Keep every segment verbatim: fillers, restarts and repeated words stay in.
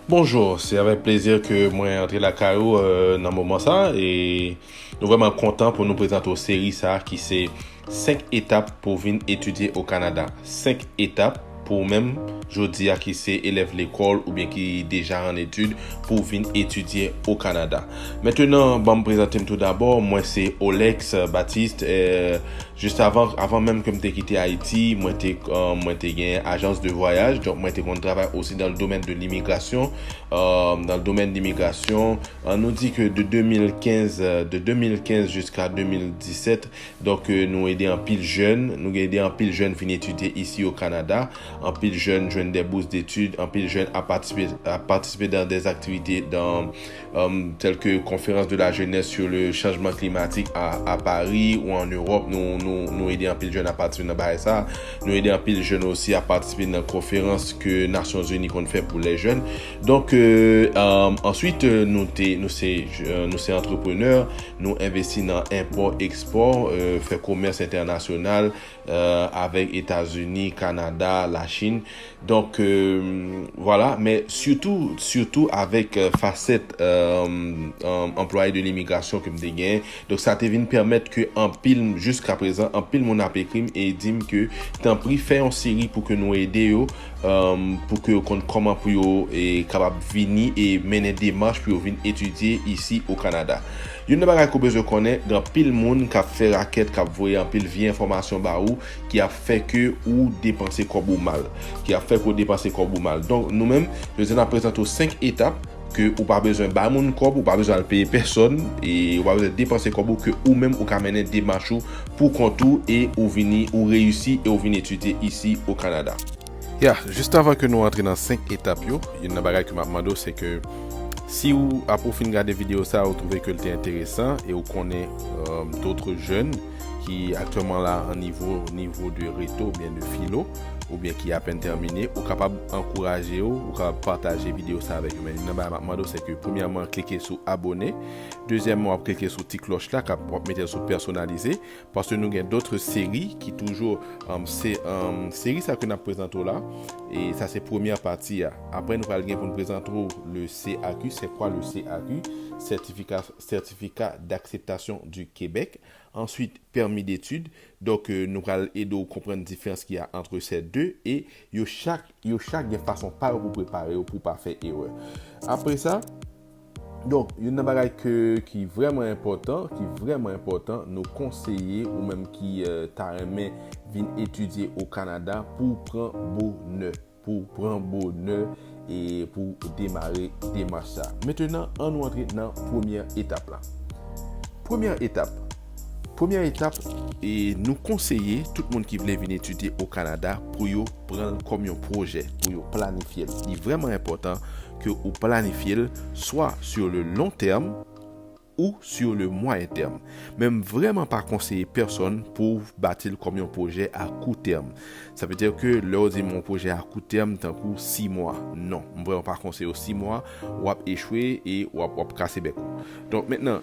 Bonjou, se avèk plezi ke mwen antre lakay ou, euh, nan moman sa, e nou vrèman kontan pou nou prezante w seri sa ki se senk etap pou vin etidye o Kanada. Senk etap pou ou menm jodi a ki se elèv lekòl oubyen ki deja an etid pou vin etidye o Kanada. Mentnan, ban m prezante m tou dabò. Mwen se Olex Baptiste. Euh, jis avan, avan menm ke m te kite Ayiti, mwen te, euh, mwen te gen ajans de vwayaj. Donk, mwen te konn travay osi dans le domaine de l'immigration. Euh, dans le domaine de l'immigration, euh, nou di ke de de mil kenz, euh, de de mil kenz jiska de mil disèt, donk, euh, nou ede anpil jèn, nou ede anpil jèn vin etidye isi o Kanada, anpil jèn jwenn des bourses d'études, anpil jèn a patisipe, a patisipe dans des activités dans, euh, telles que conférence de la jeunesse sur le changement climatique à, à Paris ou en Europe. Nou, nou, nou ede anpil jèn a patisipe nan bagay sa. Nou ede anpil jèn osi a patisipe nan konferans ke Nasyonzini konn fè pou lè jèn. Donk, euh, euh, answit, euh, nou te, nou se, euh, nou se antreprenè, nou envesti nan enpò, ekspò, euh, fè komès entènasyonal, euh, avèk Etazini, Kanada, Lachin. Donk, euh, vwala, men sitou, sitou avèk, euh, fasèt, euh, euh, anplwaye de limigrasyon ke m te genyen. Donk, sa te vin pèmèt ke anpil, jiska prezan, anpil moun ap ekri m e di m ke, tanpri, fè yon seri pou ke nou ede yo, euh, pou ke yo konn kòman pou yo, e, kapab vini e mennen demach pou yo vin etidye isi o Kanada. Youn nan bagay ke w bezwen konnen, gen anpil moun k ap fè rakèt, k ap voye anpil vye enfòmasyon ba ou, ki ap fè ke ou depanse kòb ou mal. Ki ap fè ke w depanse kòb ou mal. Donk, nou menm, jodi a n ap prezante w senk etap ke ou pa bezwen bay moun kòb, ou pa bezwen al peye pèsòn, e ou pa bezwen depanse kòb ou, ke ou menm ou ka mennen demach ou pou kont ou, e ou vini, ou reyisi, e ou vin etidye isi o Kanada. Ya, jis avan ke nou antre nan senk etap yo, youn nan bagay ke m ap mande w, se ke si w, apre w fin gade videyo sa, ou twouve ke l te enteresan, e ou konnen, euh, d'autres jeunes ki aktyèlman la an nivo, nivo de reto oubyen de filo, oubyen ki apèn tèmine, ou kapab ankouraje yo, ou kapab pataje videyo sa avèk yo. Men youn nan bagay m ap mande w, se ke premyèman, klike sou abone. Dezyèmman, w ap klike sou ti klòch la, k ap, w ap mete l sou pèsonalize, paske nou gen dòt seri ki toujou, um, se, um, seri sa ke n ap prezante w la, e sa se premyè pati a. Apre, nou pral gen pou n prezante w le C A Q. C'est quoi le C A Q? Certificat, Certificat d'Acceptation du Québec. Answit, pèmi detid. Donk, euh, nou pral ede w konprann diferans ki a ant se de, e yo chak, yo chak gen fason pa yo pou prepare yo pou pa fè erè. Apre sa, donk, youn nan bagay ke, ki vrèman enpòtan, ki vrèman enpòtan, nou konseye ou menm ki, euh, ta renmen vin etidye o Kanada pou w pran bonè, pou w pran bonè e pou w demare demach sa. Mentnan, ann nou antre nan premyè etap la. Premyè etap. Premyè etap, e nou konseye tout moun ki vle vin etidye o Kanada pou yo pran l kòm yon pwojè, pou yo planifye l. Li vrèman enpòtan ke ou planifye l swa sur le long terme ou sur le moyen terme. Men m vrèman pa konseye pèsòn pou w bati l kòm yon pwojè a kou tèm. Sa vle di ke lè w di m yon pwojè a kou tèm, tankou sis mwa, non, m vrèman pa konseye w sis mwa, w ap echwe e w ap, w ap kase bèk ou. Donk, mentnan,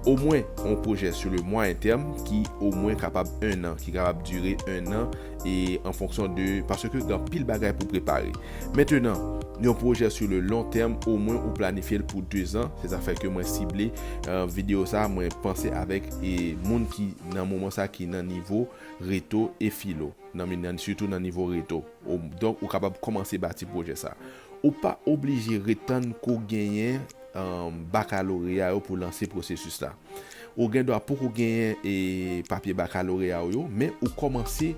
omwen yon pwojè sur le moyen terme ki omwen kapab en an, ki kapab dire en an, e an fonksyon de, paske gen anpil bagay pou prepare. Mentnan, yon pwojè sur le long terme, omwen ou planifye l pou de zan, se sa fè ke mwen sible, euh, videyo sa, mwen panse avèk, e, moun ki nan moman sa ki nan nivo reto e filo, nan, nan, sitou nan nivo reto. O, donk, ou kapab kòmanse bati pwojè sa. Ou pa oblije ret tann ke w genyen, um, bakaloreya yo pou lanse pwosesis la. Ou gen dwa poko genyen, e, papye bakaloreya w yo, men ou kòmanse,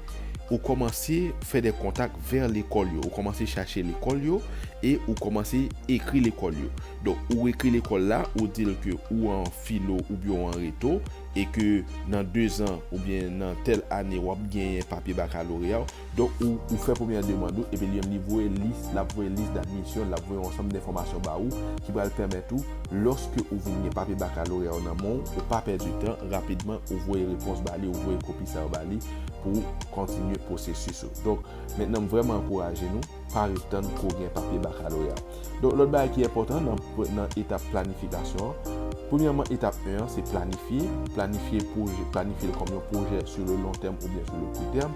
ou kòmanse fè de kontak vè lekòl yo. Ou kòmanse chache lekòl yo e ou kòmanse ekri lekòl yo. Donk, ou ekri lekòl la, ou di l ke ou an filo oubyen ou an reto, e ke nan de zan oubyen nan tèl ane w ap genyen papye bakaloreya w. Donk, ou, ou fè premyè demann ou, epi li menm li voye lis, l ap voye lis d'admission, l ap voye yon ansanm enfòmasyon ba ou ki pral pèmèt ou, lòske ou vin gen papye bakaloreya w nan men w, ou pa pèdi tan, rapidman ou voye repons ba li, ou voye kopi sa yo ba li pou kontinye pwosesis ou. Donk, mentnan m vrèman ankouraje nou, pa ret tann ke w gen papye bakaloreya. Donk, lòt bagay ki enpòtan nan, nan etap planifikasyon an, premyèman, etap en an, se planifye. Planifye pwojè, planifye l kòm yon pwojè sur le long terme oubyen sur le court terme.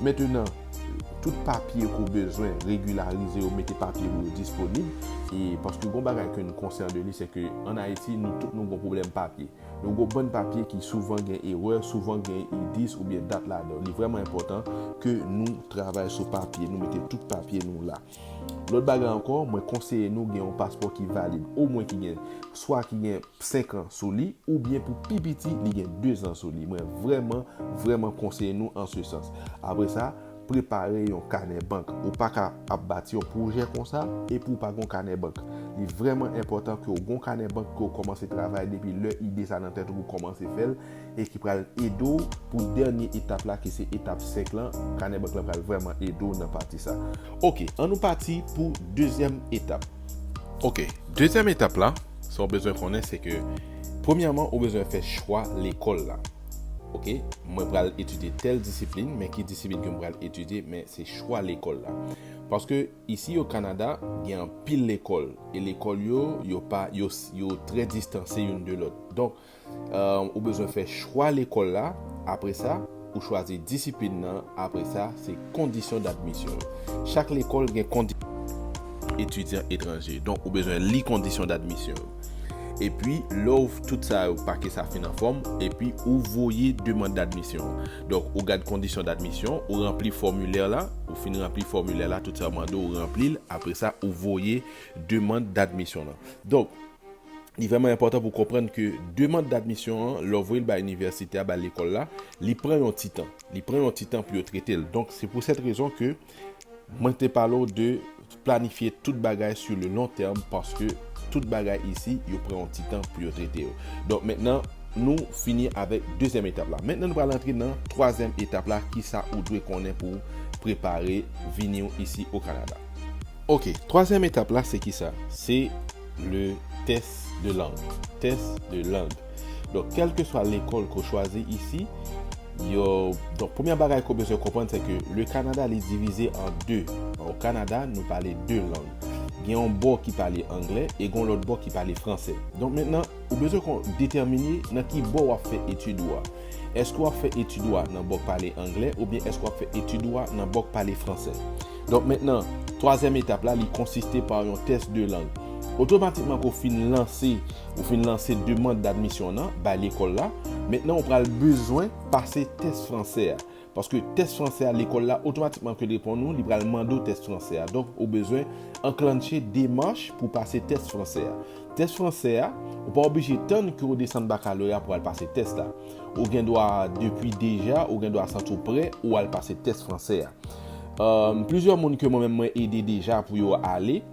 Mentnan, tout papye ke w bezwen, regilarize yo, mete papye pou yo disponib. E paske gon bagay ke n konsyan de li, se ke ann Ayiti, nou tout nou gon pwoblèm papye. Nou gon bann papye ki souvan gen erè, souvan gen idis oubyen dat ladan. Li vrèman enpòtan ke nou travay sou papye, nou mete tout papye nou la. Lòt bagay ankò, mwen konseye nou gen yon paspò ki valid, omwen ki gen, swa ki gen senk an sou li, oubyen pou pi piti, li gen de zan sou li. Mwen vrèman, vrèman konseye nou an se sans. Apre sa, prepare yon kanè bank. Ou pa ka ap bati yon pwojè konsa epi w pa gon kanè bank. Li vrèman enpòtan ke w gon kanè bank, ke w kòmanse travay depi lè ide sa nan tèt ou pou kòmanse fè l, e ki pral ede w pou dènye etap la, ki se etap senk lan. Kanè bank lan pral vrèman ede w nan pati sa. Oke, ann nou pati pou dezyèm etap. Oke, dezyèm etap la, sa w bezwen konnen, se ke, premyèman, ou bezwen fè chwa lekòl la. Oke, mwen pral etidye tèl disiplin, men ki disiplin ke mwen pral etidye, men se chwa lekòl la. Paske isi o Kanada, gen anpil lekòl, e lekòl yo, yo pa, yo, yo trè distanse youn de lòt. Donk, euh, ou bezwen fè chwa lekòl la, apre sa, ou chwazi disiplin nan, apre sa, se kondisyon d'admisyon yo. Chak lekòl gen kondi-, etidyan etranje. Donk, ou bezwen li kondisyon d'admisyon yo. Epi, lè w tout sa yo pake sa fin anfòm, epi ou voye demann d'admisyon an. Donk, ou gad kondisyon d'admisyon, ou ranpli fòmilè la, ou fin ranpli fòmilè la, tout sa yo mande w, ou ranpli l, apre sa, ou voye demann d'admisyon lan. Donk, li vrèman enpòtan pou w konprann ke demann d'admisyon an, lè w voye l bay inivèsite a, bay lekòl la, li pran yon ti tan. Li pran yon ti tan pou yo trete l. Donk, se pou sèt rezon ke mwen te pale w de planifye tout bagay sur le long terme, paske tout bagay isi, yo pran yon ti tan pou yo trete yo. Donk, mentnan, nou fini avèk dezyèm etap la. Mentnan, nou pral antre nan twazyèm etap la, ki sa ou dwe konnen pou w prepare vini w isi o Kanada. Oke, twazyèm etap la, se ki sa? Se le test de langue. Test de langue. Donk, kèlkeswa lekòl ke w chwazi isi, yo, donk, premyè bagay ke w bezwen konprann, se ke le Kanada, li divize an de. O Kanada, nou pale de lang. Gen yon bò ki pale anglè e gen yon lòt bò ki pale fransè. Donk, mentnan, ou bezwen kon-, detèmine nan ki bò w ap fè etid ou a. Èske w ap fè etid ou a nan bò k pale anglè oubyen èske w ap fè etid ou a nan bò k pale fransè? Donk, mentnan, twazyèm etap la, li konsiste pa yon test de langue. Otomatikman ke w fin lanse, ou fin lanse demann d'admisyon nan bay lekòl la, mentnan ou pral bezwen pase tès fransè a. Paske tès fransè a, lekòl la, otomatikman ke l reponn ou, li pral mande w tès fransè a. Donk, ou bezwen anklanche demach pou pase tès fransè a. Tès fransè a, ou pa oblije tann ke w desann bakaloreya pou w al pase tès la. Ou gen dwa, depi deja, ou gen dwa santi w prè, ou al pase tès fransè a. Euh, plizyè moun ke mwen menm mwen ede deja pou yo ale.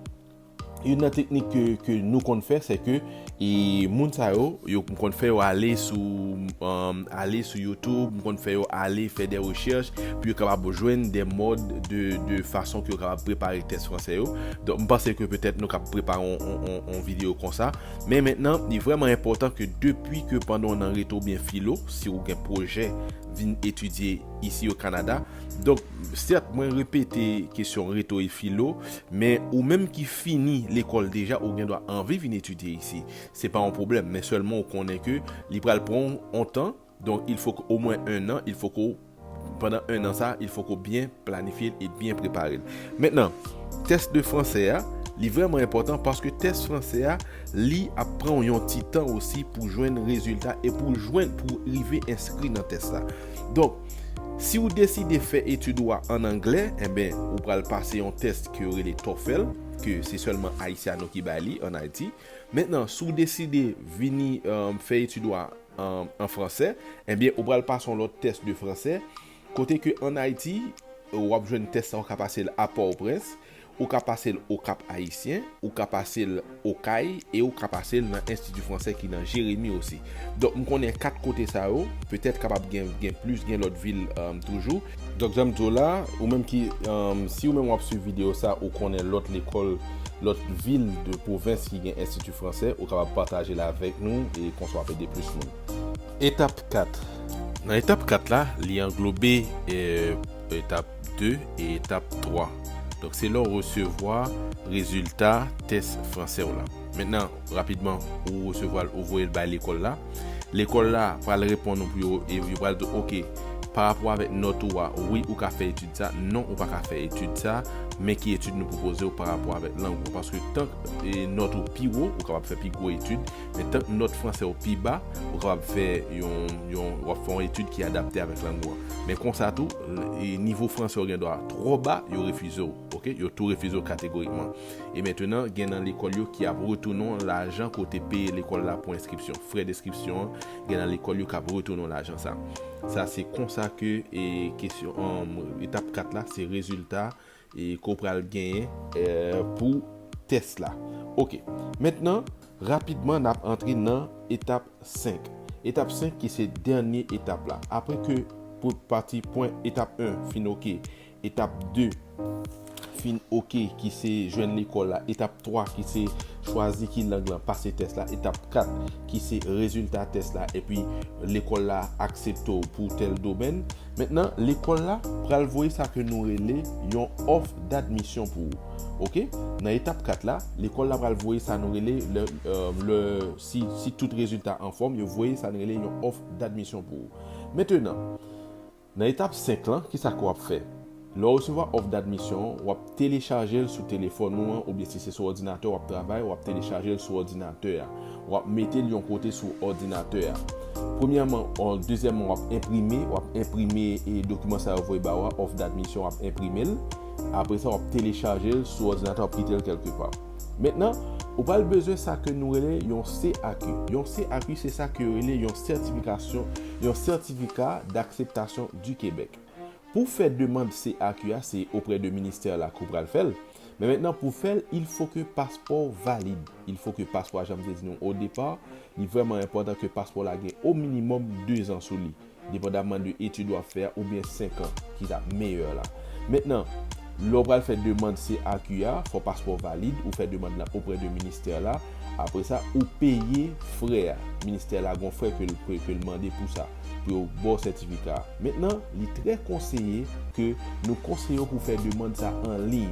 Youn nan teknik ke, ke nou konn fè, se ke, e, moun sa yo, yo, m konn fè yo ale sou, um, ale sou YouTube, m konn fè yo ale fè de rechèch pou yo kapab jwenn de mòd de, de fason ke yo kapab prepare tès fransè yo. Donk, m panse ke petèt nou kab prepare yon, yon, yon, yon videyo konsa. Men mentnan, li vrèman enpòtan ke depi ke pandan w nan reto oubyen filo, si w gen pwojè vin etidye isi o Kanada. Donk, sèt, mwen repete kesyon reto e filo, men ou menm ki fini lekòl deja, ou gen dwa anvi vin etidye isi. Se pa yon pwoblèm, men sèlman ou konnen ke li pral pran w yon tan, donk, il faut que au moins un an, il faut que w, pandan en an sa, il faut que w byen planifye l e byen prepare l. Mentnan, tès de fransè a, li vrèman enpòtan paske tès fransè a, li ap pran w yon ti tan osi pou jwenn rezilta e pou jwenn, pou rive enskri nan tès la. Donk, si w deside fè etid ou a ann anglè, enben, ou pral pase yon tès ke yo rele TOEFL, ke se sèlman Ayisyano ki bay li ann Ayiti. Mentnan, si w deside vini, euh, fè etid ou a an, an fransè, enben, ou pral pase yon lòt tès de fransè, kote ke ann Ayiti, w ap jwenn tès sa, ou ka pase l a Pòtoprens, ou ka pase l o Kap Ayisyen, ou ka pase l Okay, e ou ka pase l nan Enstiti Fransè ki nan Jeremi osi. Donk, m konnen kat kote sa yo, petèt kapab gen, gen plis, gen lòt vil, um, toujou. Donk, jan m di w la, ou menm ki, um, si ou menm w ap swiv videyo sa, ou konnen lòt lekòl, lòt vil de pwovens ki gen Enstiti Fransè, ou kapab pataje l avèk nou, e konsa w ap ede plis moun. Etap kat. Nan etap kat la, li anglobe, eh, etap de e etap twa. Donk, se lè w resevwa rezilta tès fransè w la. Mentnan, rapidman, ou resevwa l, ou voye l bay lekòl la. Lekòl la pral reponn ou pou yo, e yo pral di, "Oke, pa rapò avèk nòt ou a, wi, ou ka fè etid sa, non, ou pa ka fè etid sa, men ki etid nou pwopoze w pa rapò avèk lang ou an. Paske tank e, nòt ou pi wo, ou kapab fè pi gwo etid, men tank nòt fransè w pi ba, ou kapab fè yon, yon, w ap fè yon etid ki adapte avèk lang ou an. Men konsa tou, e, nivo fransè w gen dwa twò ba, yo refize w, oke? Yo tou refize w kategorikman. E mentenan, gen nan lekòl yo ki ap retounen w lajan kote peye lekòl la pou enskripsyon, frè denskripsyon an, gen nan lekòl yo k ap retounen w lajan sa. Sa se konsa ke, e, kesyon, um, etap kat la, se rezilta, e, ke w pral genyen, e, pou tès la. Oke. Mentnan, rapidman, n ap antre nan etap senk. Etap senk ki se dènye etap la. Apre ke pou pati pwen etap en fin oke, etap de fin oke ki se jwenn lekòl la, etap twa ki se chwazi ki lang lan, pase tès la, etap kat ki se rezilta tès la, epi lekòl la aksepte w pou tèl domèn. Mentnan, lekòl la pral voye sa ke nou rele yon òf dadmisyon pou ou. Oke? Nan etap kat la, lekòl la pral voye sa nou rele le, euh, le, si, si tout rezilta anfòm, yo voye sa nou rele yon òf dadmisyon pou ou. Mentnan, nan etap senk lan, kisa ke w ap fè? Lè w resevwa òf dadmisyon an, w ap telechaje l sou telefòn ou an, oubyen si se sou òdinatè w ap travay, w ap telechaje l sou òdinatè a. W ap mete l yon kote sou òdinatè a. Premyèman, dezyèmman, w ap enprime, w ap enprime e dokiman sa yo voye ba w a, òf dadmisyon, w ap enprime l. Apre sa, w ap telechaje l sou òdinatè, w ap kite l kèlkepa. Mentnan, ou pral bezwen sa ke nou rele yon C A Q. Yon C A Q, se sa ke yo rele yon sètifikasyon, yon sètifika d'akseptasyon du Québec. Pou fè demann C A Q a, se oprè de ministè la ke w pral fè l. Men mentnan, pou fè l, il faut que paspò w valid. Il faut que paspò a, jan m te di nou o depa, li vrèman enpòtan ke paspò la gen o minimòm de zan sou li, depandamman de etid w ap fè a, oubyen senk an, ki t ap meyè la. Mentnan, lè w pral fè demann C A Q a, fò paspò w valid, ou fè demann lan oprè de ministè la. Apre sa, ou peye frè a. Ministè la gon frè ke l, ke, ke l mande pou sa, pou yo ba w sètifika a. Mentnan, li trè konseye ke nou konseye w pou fè demann sa an liy.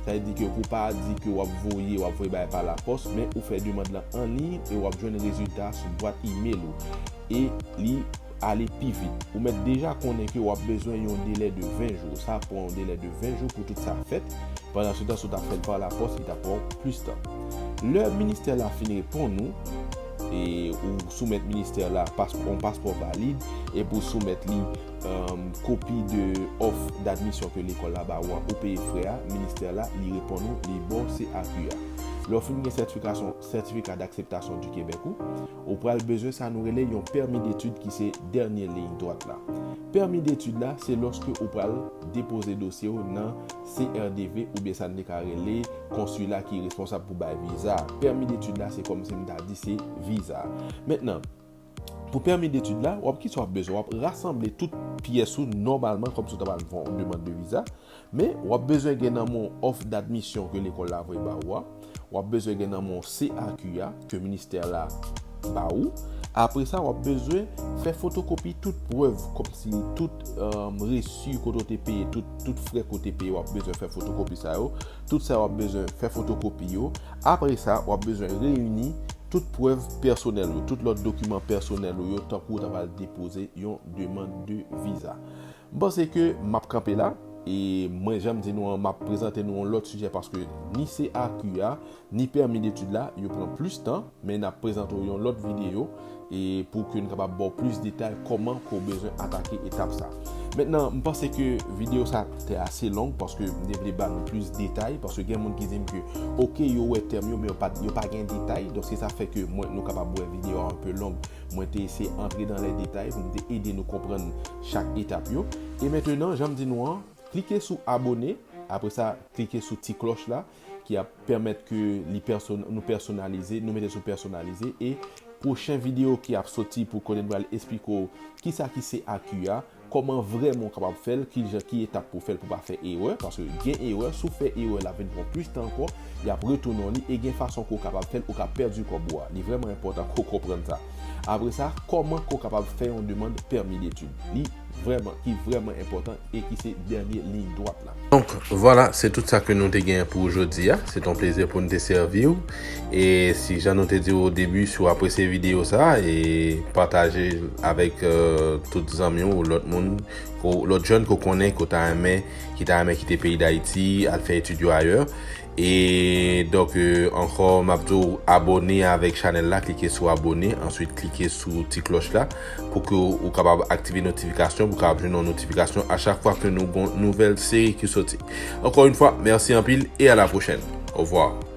Sa vle di ke pou pa di ke w ap voye, w ap voye bagay pa lapòs, men ou fè demann lan an liy e w ap jwenn rezilta sou bwat imèl ou. E li ale pi vit. Ou mèt deja konnen ke w ap bezwen yon delè de ven jou. Sa ap pran yon delè de ven jou pou tout sa fèt. Pandan se tan, si w ta fè l pa lapòs, li t ap pran w plis tan. Lè ministè la fin reponn ou, e ou soumèt ministè la pas-, yon paspò valid, epi w soumèt li, um, kopi de òf dadmisyon ke lekòl la ba ou an, ou peye frè a, ministè la, li reponn ou, li ba w C A Q a. Lè w fin gen sètifikasyon, sètifika d'akseptasyon du Québec ou, ou pral bezwen sa nou rele yon pèmi detid ki se dènye liy dwat la. Pèmi detid la, se lòske ou pral depoze dosye w nan C R D V oubyen sa n te ka rele konsila ki responsab pou bay viza. Pèmi detid la, se kòmsi m ta di se viza. Mentnan, pou pèmi detid la, w ap, kisa w ap bezwen? W ap rasanble tout pyès ou nòmalman, kòmsi w ta pral fè yon demann de viza. Men, w ap bezwen gen nan men w òf dadmisyon ke lekòl la voye ba ou a. W ap bezwen gen nan men w C A Q a, ke ministè la ba ou. Apre sa, w ap bezwen fè fotokopi tout prèv, kòmsi tout, um, resi kote w te peye, tout, tout frè ke w te peye, w ap bezwen fè fotokopi sa yo. Tout sa w ap bezwen fè fotokopi yo. Apre sa, w ap bezwen reyini tout prèv pèsonèl ou, tout lòt dokiman pèsonèl ou yo, tankou w ta pral depoze yon demann de viza. M panse ke m ap kanpe la, e mwen, jan m di nou an, m ap prezante nou yon lòt sijè, paske ni C A Q a, ni pèmi detid la, yo pran plis tan, men n ap prezante w yon lòt videyo, e pou ke n kapab ba w plis detay kòman ke w bezwen atake etap sa. Mentnan, m panse ke videyo sa te ase long, paske m te vle ba nou plis detay, paske gen moun ki di m ke, oke, yo wè tèm yo, men yo pa, yo pa gen detay, donk se sa fè ke mwen, nou kapab wè videyo a un peu long. Mwen te eseye antre dans les détails pou m te ede nou konprann chak etap yo. E mentnan, jan m di nou an, klike sou abone, apre sa, klike sou ti klòch la, ki ap pèmèt ke li pèsonn-, nou pèsonalize, nou mete sou pèsonalize, e pwochen videyo ki ap soti pou kote n pral esplike w kisa ki C A Q a, kòman vrèman w kapab fè l, ki jan, ki etap pou w fè l pou w pa fè erè, paske gen erè, si w fè erè, l ap vin pran plis tan ankò, y ap retounen w li, e gen fason ke w kapab fè l, ou ka pèdi kòb ou a. Li vrèman enpòtan ke w konprann sa. Apre sa, kòman ke w kapab fè yon demann pèmi detid? Li vrèman, ki vrèman enpòtan e ki se dènye liy dwat la. Donk, vwala, se tout sa ke nou te gen pou jodi a. Se te yon plezi pou nou te sèvi w. E si jan nou te di w o debi, si w apresye videyo sa, e pataje avèk euh, tout zanmi w, lòt moun, ko- lòt jèn ke w konnen, ke w ta renmen, ki ta renmen kite peyi Dayiti, al fè etid yo ayè. E donk, euh, ankò, m ap di w abòne avèk chanèl la, klike sou abòne, answit klike sou ti klòch la pou ke w kapab aktive notifikasyon, pou w kapab jwenn yon notifikasyon a chak fwa ke nou gon nouvèl seri ki soti. Ankò yon fwa, mèsi anpil e a la pwochèn. Au revoir.